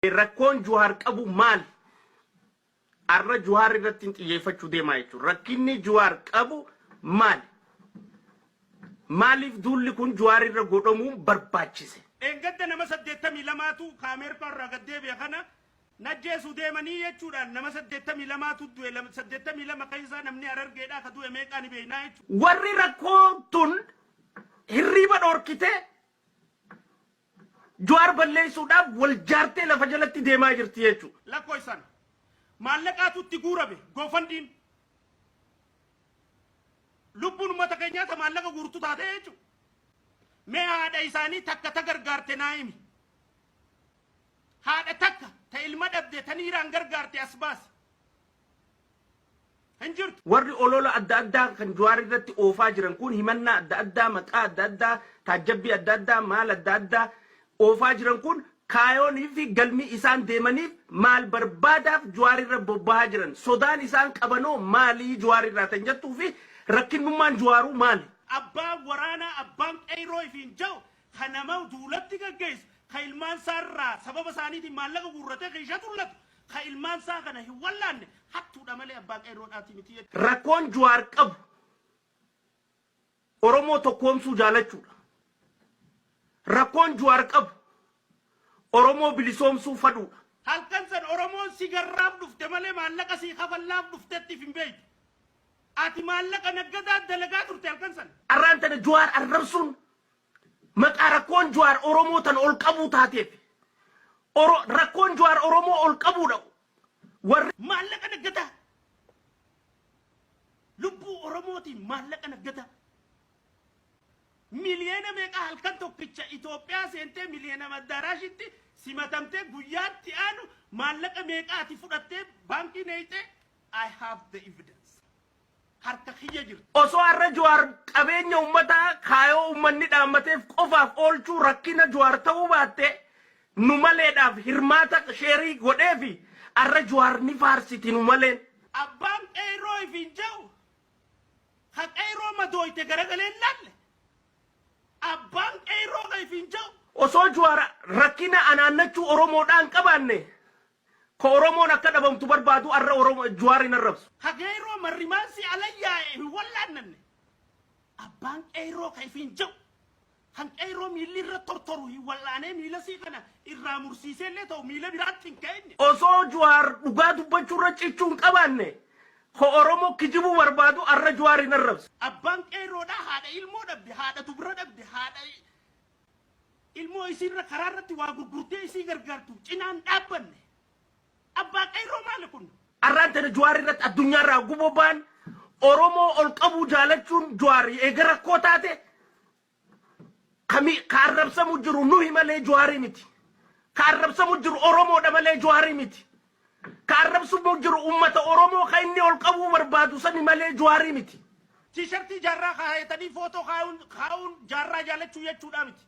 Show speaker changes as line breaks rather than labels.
Rakkoon Juhaar qabu maali? Arra Juhaar irratti hin xiyyeeffachuu deemaa jechuudha. Rakkinni Juhaar qabu maali? Maaliif duulli kun Juhaar irra godhamuun barbaachise?
Dheengadda nama 82tu ka Ameerikaa irraa gad deebi'e kana najjeesuu deemanii jechuudhaan nama 82tu du'e. 82 keessaa namni Harargeedhaa ka du'e meeqaa ni beeknaa jechuudha.
Warri rakkoo tun hirriiba dhorkitee Jawaar balleessuudhaaf wal jaartee lafa jalatti deemaa jirti jechuudha.
Lakkoofsaan maallaqaatu itti guurame GoFundMen. Lubbuun uummata keenyaa ta maallaqa guurtu taatee jechuudha. Mee haadha isaanii takka ta gargaarte naa himi. Haadha takka ta ilma dhabde ta niiraan gargaarte as baasi. Hin jirtu.
Warri olola adda addaa kan Jawaar irratti oofaa jiran kun, himannaa adda addaa, maqaa adda addaa, taajjabbii adda addaa, maal adda addaa oofaa jiran kun, kaayoonii fi galmi isaan deemaniif maal barbaadaaf Jawaar irra bobbahaa jiran? Sodaan isaan qabanoo maalii Jawaar irraa tan jettuu fi rakkinnummaan Jawaaruu maali?
Abbaan waraanaa, abbaan qeyroo ifiin ja'u, ka nama duulatti gaggeessu, ka ilmaan isaa irraa sababa isaaniitiin maallaqa guurratee kiisha tullatu, ka ilmaan isaa kana hin wallaanne hattuudha malee abbaa qeerroodhaati miti jechuudha.
Rakkoon Juwaar qabu Oromoo tokkoomsuu jaalachuudha. Rakkoon Juwaar qabu Oromoo bilisoomsuu fadhuudha.
Halkan san Oromoon si garraaf dhufte malee maallaqa sii kafallaaf dhuftetti hin beektu. Ati maallaqa naggadaa dalagaa turte halkan san.
Arraan tana Juwaar arrabsuun maqaa rakkoon Juwaar Oromoo tan ol qabuu taateef. Rakkoon Juwaar Oromoo ol qabuudha. Warri
Maallaqa naggadaa. Lubbuu Oromootiin maallaqa naggadaa. Miliyoona meeqa halkan tokkicha Itoophiyaa seentee miliyoona maddaaraashitti simatamtee guyyaatti aanu maallaqa meeqa ati fudhattee baankii neeyxee? I have the evidence. Harka kiyya jirti.
Osoo har'a Jawaar qabeenya uummataa kaayoo uummanni dhaammateef qofaaf oolchuu rakkina Jawaar ta'uu baatte, nu maleedhaaf hirmaata sheerii godheefi har'a Jawaar ni faarsiti nu maleen.
Abbaan qeyroo ifiin jedhu ka qeyroo madooyte garagalee hin laalle. Abbaan qeyroo ka ifiin jedhu.
Osoo Jawaar rakkina anaannachuu Oromoodhaan qabaanne, ka Oromoon akka dhabamtu barbaadu har'a Oromoo Jawaar hin arrabsu.
Ka qeyroo marrimaansi alayyaa'e hin wallaannanne. Abbaan qeyroo ka ifiin jedhu kan qeyroo miilli irra tortoru hin wallaanee miila sii kana irraa mursiisee illee ta'u miila biraatti hin keenye.
Osoo Jawaar dhugaa dubbachuu irra cichuu hin qabaanne, ka Oromoo kijibuu barbaadu har'a Jawaar hin arrabsu.
Abbaan qeeyroodhaa haadha ilmoo dhabde, haadha dubra dhabde, haadha ilmoo isiirra karaa irratti waa gurgurtee isii gargaartu cinaan dhaabbanne. Abbaa qeyroo maali kun?
Arraan tana Jawaar irratti addunyaarraa guboo ba'an, Oromoo ol qabuu jaalachuun Jawaar eega rakkoo taate, kami ka arrabsamu jiru nuhi malee Jawaarii miti. Ka arrabsamu jiru Oromoodha malee Jawaarii miti. Ka arrabsamu jiru uummata Oromoo ka inni ol qabuu barbaadu sani malee Jawaarii miti.
Tiishartii Jaarraa kaayatanii footoo kaa'uun Jaarraa jaalachuu jechuudha miti.